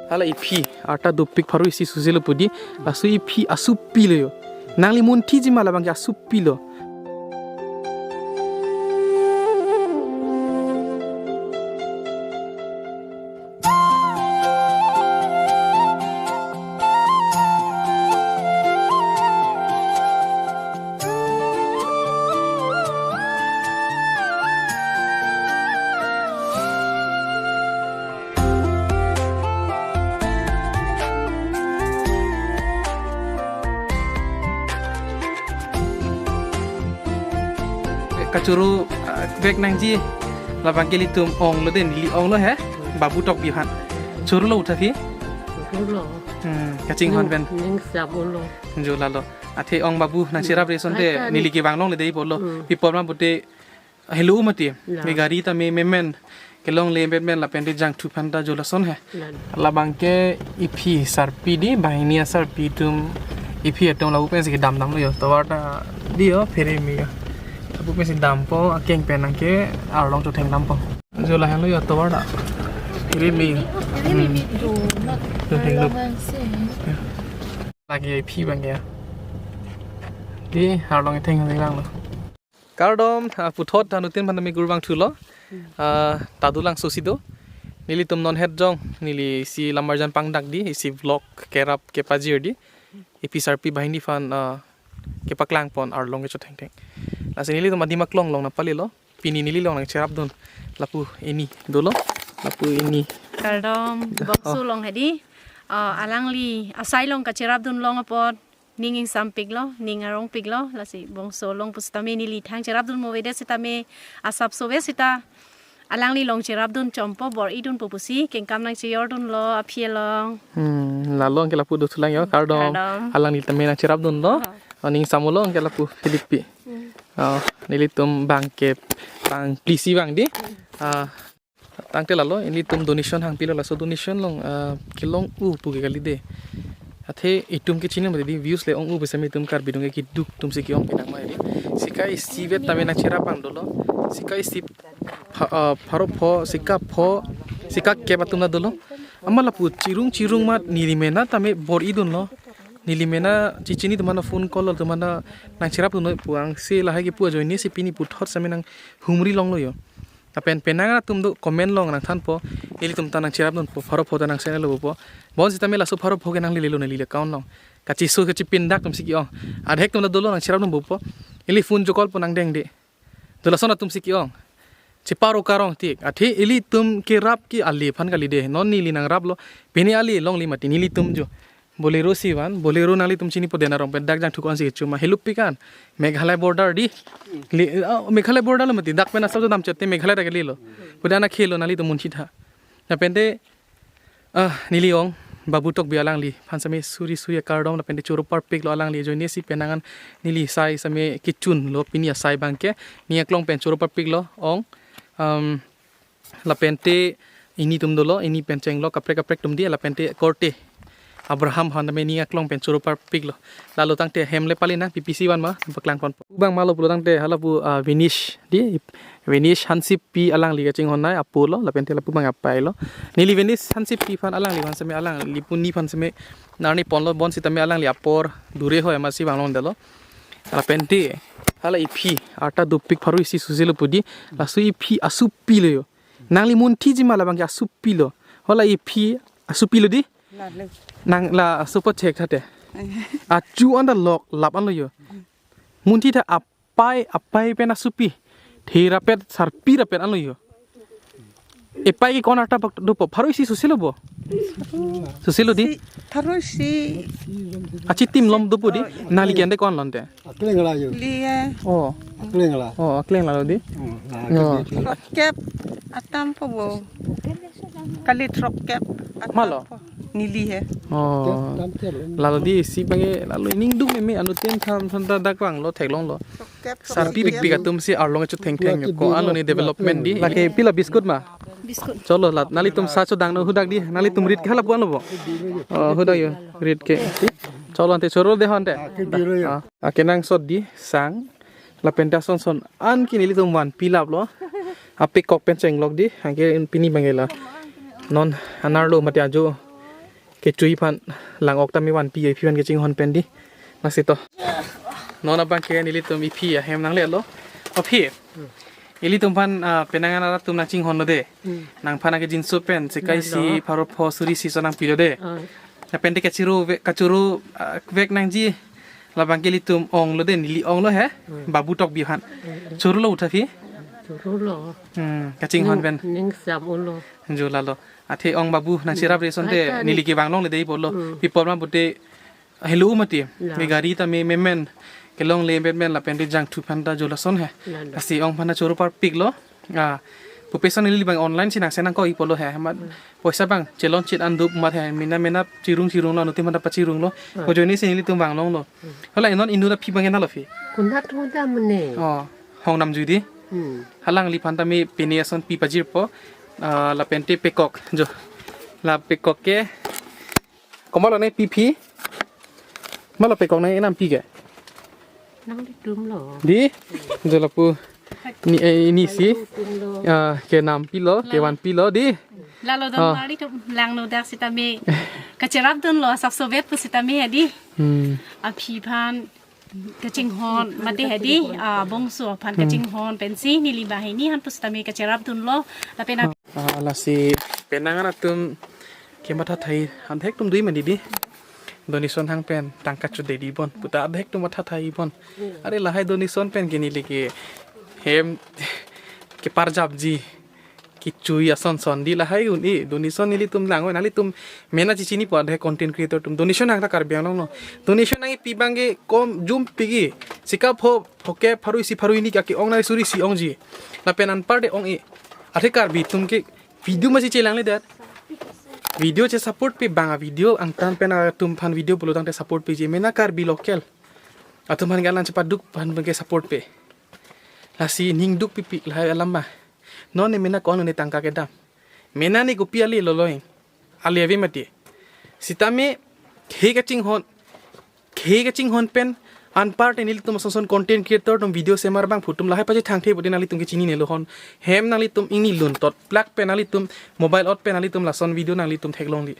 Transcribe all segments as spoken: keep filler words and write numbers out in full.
Hala iphi arta dopik pharo isi soselo pu di. Laso iphi asopilo yo. Nangli munthiji ma labang ke asopilo. Kachoro, ah, vek nangji. Labang ke ilitum onglo dei, neli onglo he. Babu Tokbi aphan. Chorolo uthaphi? Chorolo. Hmm, kachinghon pen. Ning sap ulo. Jo lalo. Athe ong Babu nangcherap ri asonte. Hai ta neli ni- kevang longle dei pulo. Hmm. People ma pute helo mati. La. Me gari ta me memen. Kelongle memen lapen te jangthu aphan ta jo lason he. La. Labang ke iphi sarpi di, banghini asarpi atum iphi atum lapu pensi kedam damlo yo. Tovar ta di yo, phere me yo. Lapu pensi dampo, akeng pen nangke arlong chotheng dampo. Jo lahenlo yo tovar ta. Phere me. Hmm. Chothenglo. Lake iphi abang ke. Di arlong itheng hang langlo. Kardom, ah, puthot anuttin aphan tame kurvangthulo. Hmm. Ah, ta dolang sosi do. Nelitum non het jong, neli isi lammarjan pangdak di, isi vlog kerap kepajir di. Iphi sarpi banghini aphan, ah, kepaklang pon arlong kechothengtheng. Lasi nelitum adim aklong along nangpalelo. Pini neli along nangcherapdun. Lapu ini dolo. Lapu ini. Kardom, oh. Bongso along hedi. Ah, alangli asai along kacherapdun long apot. Ning ingsampiklo, ning arongpiklo, lasi bongso along pusitame neli thang cherapdun mo avedet sitame asapso ave seta alangli along cherapdun chompo bor-idunpo pusi kengkam nangcheyordunlo aphi along. Hmm, la along ke lapu dothulang yo, kardom. Kardom. Alangli tame nangcherapdunlo. Oh. Oh, ning samulong ke lapu Philip pi. Hmm. Oh, nelitum bang ke, bang plisi bang di. Ah, tangte lalo, ilitum donation hangpilo, laso donation along, ah, kelong-u pu ke kali dei. Athe itum kechini mati di views le ong-u pusitame itum Karbi atum ke keduk atumsi ke-ong pinang ma di. Sika isi vet tame nangcherap abang dolo. Sika isi pha-, ah, pharo pho, sika pho, sika kep atum ta dolo. Amat lapu chirung chirung amat neli mena tame bor-idunlo. Neli mena chechini atum aphan phone call lo, atum aphan nangcherapdunlo pu angse lahai kepu ajoine si pini puthot sitame nanghumri longlo yo. Lapen penang atum do comment along nangthanpo, ilitum ta nangcherapdunpo, pharo pho ta nang-send-lo pu. Bonsitame laso pharo pho ke nanglelelo neli account along. Kachiso kachipindak atumsi ke-ong. Adhek atum ta dolo nangcherapdunpo. Ili phone jo call po nangdeng dei. Do lason atumsi ke-ong. Cheparo karong tik. Athe ilitum kerap ke ale aphan kali dei. Non neli nangraplo. Pini ale longle mati nelitum jo. Bolero si van, Bolero nanglitum chinipo dei, arong pen dak jangthu ko-ansi kechuma. Helupi kan, Meghalaya border di. Li, ah, Meghalaya border lo mati, dak pen asap jo damchot te Meghalaya ta kalilo. Pudana khelo nanglitum munchitha. Lapen te, ah, neli ong, Babu Tokbi alangli aphan sitame suri suri akardom, lapen te choro parpiklo alangli ajoine si penang an neli sai sitame kechunlo pini asai abang ke, ning aklong pen choro parpiklo ong, um, Lapen te ini atum dolo, ini pen chenglok kaprek kaprek atum di, lapen te korte Abraham aphan tame ning aklong pen choro parpiklo. Lalo tangte hem le pali nang P P C one ma, paklang ponpo. Abang malo pulo tangte halapu, ah, Vinish di, Vinish Hansipi alangli kachinghon nai apo lo, lapen te lapu abang apai lo. Neli Vinish Hansipi aphan alangli aphan sitame alangli puni aphan sitame arni ponlo bonsitame alangli apor dure hoi amatsi vanglongdetlo. Lapen te hala iphi arta dopik pharo isi soselo pu di, laso iphi asopilo yo. Nangli munthiji ma labang ke asopilo. Hala iphi asopilo di? Lalu. Nang la asopo chek thate. Achu anta lok lap anlo yo. Munthitha apai, apai pen asopi. Therapet sarpi rapet anlo yo. Epai ke ko-an arta bak dopo. Pharo isi soselo bo. Soselo di? Si, pharo isi. Achitim lom dopo di. Oh, iya. Nangli ke-ande ko-an lonte? Akleng la yo. Liye. Oh. Akleng la. Oh, akleng lalo di. Hmm, nah, oh. Throk kep atam po bo. Kali throk kep atam po. Malo? Neli he. Oh. Kep atam kep. Lalo di isi abang ke lalo ining dum meme anuttin tham tham ta dak vanglo theklonglo. Throk kep, throk kep. Sarpi bikbik atumsi arlong chothengtheng yo. Ko-an lo ne development di. Lake pila biscuit ma? Biscuit. Cholo la nanglitum sa chodang non, hudak di. Nanglitum rit ke halapu anlo bo. Oh, hudak yo. Rit ke. Cholo ante choro de ho ante. Ah, ah, kenangsot di sang. Lapen ta son son an ke nelitum van pilaplo. Apikok pen chenglok di. Anke pini abang ke la. Non anerlo mati ajo. Kechui aphan lang-ok tame vanpi iphi aphan kachinghon pen di. Lasi to. Non abang ke nelitum iphi ahem nanglelo. O phi. Ilitum aphan, ah, penang an arat atum nangchinghonlo de. Hmm. Nangphan akejinso pen sekai isi, lalo, pharo pho suri isi ason nangpilo de. Ah. Lapen te kachuru ve-, kachuru, ah, vek nangji. Labang ke ilitum onglo de, neli onglo he. Hmm. Babu Tokbi aphan. Hmm, hmm. Churulo uta phi? Churulo. Hmm, kachinghon pen. Ning, ningsam ulo. Jo lalo. Athe ong babu nangcherap, hmm, re ason te, ai ta neli ni kevang longle de pulo. Hmm. Pi apot ma pute helo mati. La. Ke gari tame memen. Kelongle memen lapen te jangthu aphan ta jo lason he. La, la. Lasi ong aphan ta choro parpiklo. Ah, pupe ason neli abang online si nangsen nangkok-ik pulo he. Mat, hmm, poisa abang chelonchit an dup mat he. Mena mena chirung chirunglo, anuttin aphan ta pachirunglo. Hmm. Ko ajoine si nelitum vang longlo. Hmm. Hala non inut aphi abang enalo phi? Konat ho dam ne. Oh, hong namjui di. Hmm. Hala nangliphan tame pini ason pi pajirpo. Ah, lapen te pekok jo. La pekok ke. Komatlo ne pi phi? Malo pekok nang enam pi ke? Nanglitumlo. Di? Jo lapu. Ni, eh, ini si. Nanglitumlo. Ah, ke nam pilo, ke, lang, vanpilo di. Lalo don, ah, mari tu langno dak sitame. Kacherap dunlo, asap soviet pu sitame ya di. Hmm. Aphi aphan kachinghon mate hedi, ah, bongso aphan, hmm, kachinghon pensi neli banghini aphan pusitame kacherap dunlo. Lapen, ah, ah, lasi penang an atum kematha thai adhek atum dui mati di. Donation hang pen tangka chode di bon. Puta adhek atum matha thai bon. Are lahai donation pen ke neli ke hem keparjapji. Kechui ason son di lahai un-e. Donation nelitum lang-oi, nanglitum mena chichinipo adhe content creator atum. Donation nang ta Karbi Anglong lo. Donation nangkepi abang ke kom jum pigi. Sika pho, pho ke pharo isi pharo hini ke ong nai suri isi ongji. Lapen anpar de ong-e. Athe Karbi atum ke video masi chelang le dat. Video che support pe abang a video angtan pen atum aphan video pulo tangte support peji. Mena Karbi local atum aphan ke alang chepaduk aphan ke support pe. Lasi ning duk pipi lahai alam ma. Non ne mena ko-an ne tangka kedam. Mena ne kopi ale loloi. Ale ave mati. Sitame khei kachinghon. Khei kachinghon pen anpar te nelitum ason son content creator atum video semar abang phutum lahai pachethangthe pute nanglitum ke chininelo hon. Hem nanglitum ingni lun tot plak pen nanglitum mobile ot pen nanglitum lason video nanglitum theklongli.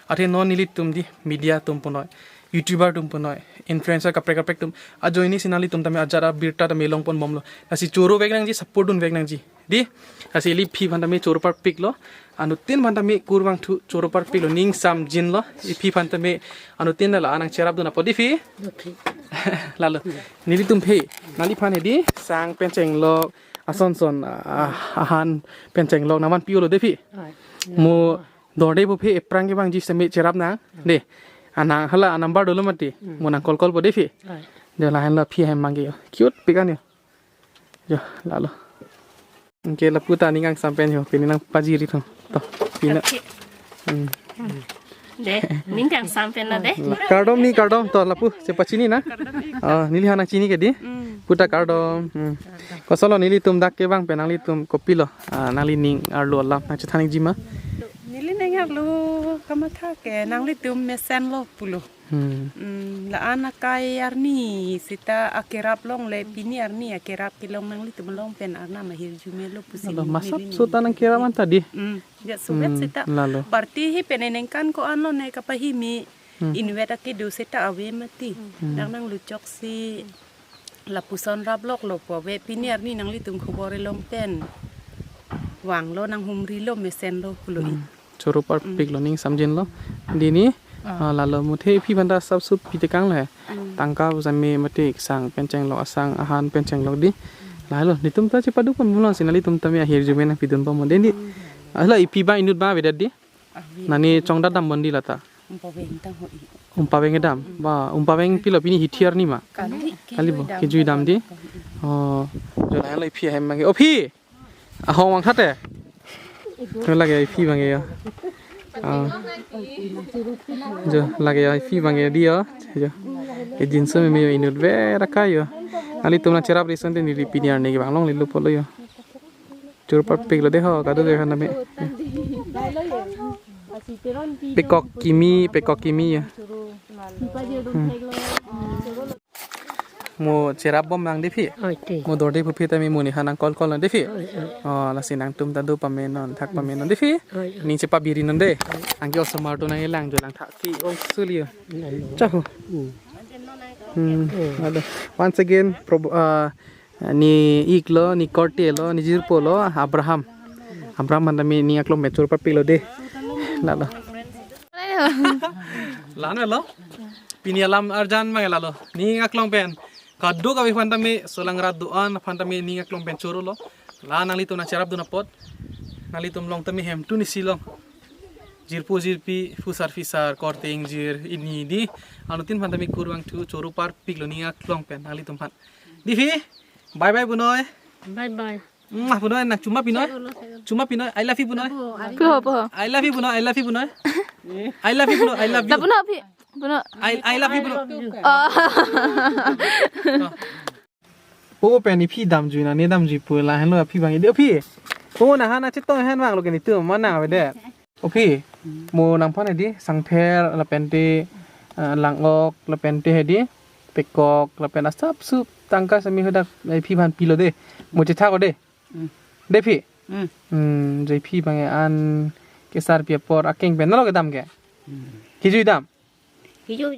Athe non nelitum di media atum punoi, YouTuber atum punoi, influencer kaprek kaprek atum ajoine si nanglitum tame ajat abirta tame longponbomlo. Lasi choro vek nangji, support dun vek nangji. Di, lasi ili phi aphan tame choro parpiklo. Anuttin aphan tame kurvangthu choro parpiklo. Ning samjinlo. Iphi aphan tame anuttin la nangcherap dun apot di phi. Okay. Lalo. Nelitum phe. Nangliphan hedi sang pen chenglok. Ason son, ah, ahan pen chenglok. Nangvanpilo de phi. Ai. Mo dorde pu phe ephrang kevangji seme cherap nang. Hmm. De. Anang hala anumber dolo mati. Hmm. Mo nang call call po de phi. Ai. De lahenlo phi hem mangke yo. Cute pik an yo. Yo, lalo. Anke lapu ta ning kangsam pen yo. Pini nangpajiri thong. To, pina. Okay. Hmm. De, ning kangsam pen lo de. Kardom ni kardom to lapu chepachini na. Ah, neli ha nangchini ke di. Hmm. Puta kardom. Hmm. Kosonlo nelitum dak kevang pen nanglitum kopilo. Ah, nanglining arlo alam nangchethan-ikji ma. Nelining arlo kamatha ke nanglitum mesenlo pulo. Hmm. Hmm, la-an akai arni seta akerap longle pini arni akerap kelong nanglitum along pen arnam ahirjume lo pusi. Lalo, neli masap ning. Sota nangkerap anta di. Hmm. Ya, soviet, hmm, seta. Lalo. Party hi pen enengkan ko-anlo ne kapahimi. Hmm. Inutvet akedo seta ave mati. Hmm. Nang nangluchok si lapuson raploklo po ave pini arni nanglitum khobor elong pen. Vanglo nanghumrilo mesenlo pulo i. Hmm. Choro parpiklo, hmm, ning samjinlo. Dini, ah, ah, lalo muthe iphi aphan ta sap sup pitekanglo he. Hmm. Tangka seme mate sang pen chenglok asang ahan pen chenglok di. Lalo, netum ta chepaduk pon pulo si nanglitum tame ahirjume nangpidunpo mo. Deni, hmm, hala iphi abang inut abang avedet di. Ave. Nani chongdat dambom di lata. Umpaveng tang ho i. Umpaveng dam. Hmm. Ba, umpaveng pilo pini hithi arni ma. Kali, kali bo, kejui dam, kejui dam di. Kali. Oh, jo lahenlo iphi ahem mangke. O phi! Ahong vangtha te. Lake iphi abang yo. Ah. Jo, lake iphi abang di yo. Jo. Ejinso meme yo inutvet akai yo. Nanglitum nangcherap ri ason te neli pini arni kevang longlelo pulo yo. Choro parpiklo de ho, kado de han name. Pekok kimi, pekok kimi ya. Hmm. Mo cherap bom nang dei phi. Oi te. Mo dorde pu phi tame mo niha nang call call nang dei phi. Oi, oi. Oh, lasi nangtum ta do pamenon, thak pamenon dei phi. Oi, oi. Ning chepa biri non dei. Anke osomar atum nangkelang jo lang thak ki ong suli yo. Lalo. Chahu. Hmm. Hmm. Hmm. Lalo. Once again, prob- uh, ne ik lo, ne korte lo, ne jirpo lo, Abraham. Abraham aphan tame ning aklong pen choro parpiklo dei. Lalo. Lan lo. Pini alam arjan mang lalo. Ning aklong pen. Kadokave aphan tame, solang rat do-an aphan tame ning aklong pen choro lo. La nanglitum nangcherapdun apot. Nanglitum along tame hemtun isi along. Jirpo jirpi, phusar phisar, korte ingjir, ini dei. Anuttin aphan tame kurvangthu choro parpiklo ning aklong pen nanglitum aphan. Dei phi, bye bye punoi. Bye bye. Mwah punoi, nang chuma pinoi. Chuma pinoi, I love you punoi. Puho, puho. I love you punoi, I love you punoi. I love you punoi, I love you. Lapu no, phi. Puno. I, I love you punoi. Oh. O pen iphi damjui na, ne damjui pu lahenlo aphi abang dei, o phi. O nangha nangchetong ahem vanglo ke netum, ma nang avedet. O phi. Mo nangphan dei, sangther, lapente, eh, langok, lapente dei, pekok, lapen asap sup, tangka semi hadak, eh, iphi aphan pilo dei. Mo chethak o dei. Hmm. Dei phi. Hmm. Hmm, je iphi abang an kesar pi apor akeng pen nalo kedam ke. Hmm. Kejui dam. Kejui